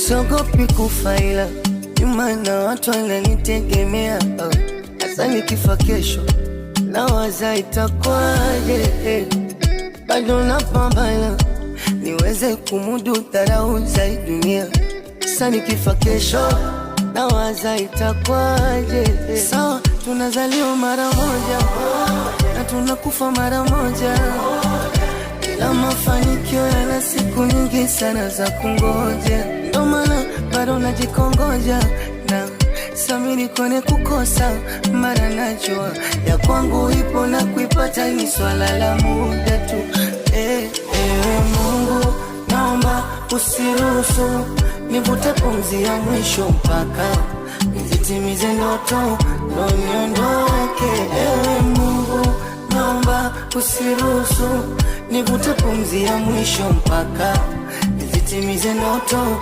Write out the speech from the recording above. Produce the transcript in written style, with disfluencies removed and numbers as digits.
Sogopi kufa ila nyuma na watu wananitegemea. Hasa nikifa kesho nawaza itakwaje, bado napambana niweze kumudu dharau za dunia. Sasa nikifa kesho nawaza itakwaje. Sawa, tunazaliwa mara moja na tunakufa mara moja, ila mafanikio yana siku nyingi sana za kungoja, ndo maana bado najikongoja na samini kone kukosa, mara najua ya kwangu ipo na kuipata ni swala la muda tu. Ewe Mungu, naomba usiruhusu nivute pumzi ya mwisho mpaka nizitimize ndoto ndo niondoke. Ewe Mungu, naomba usiruhusu nivute pumzi ya mwisho mpaka nizitimize ndoto.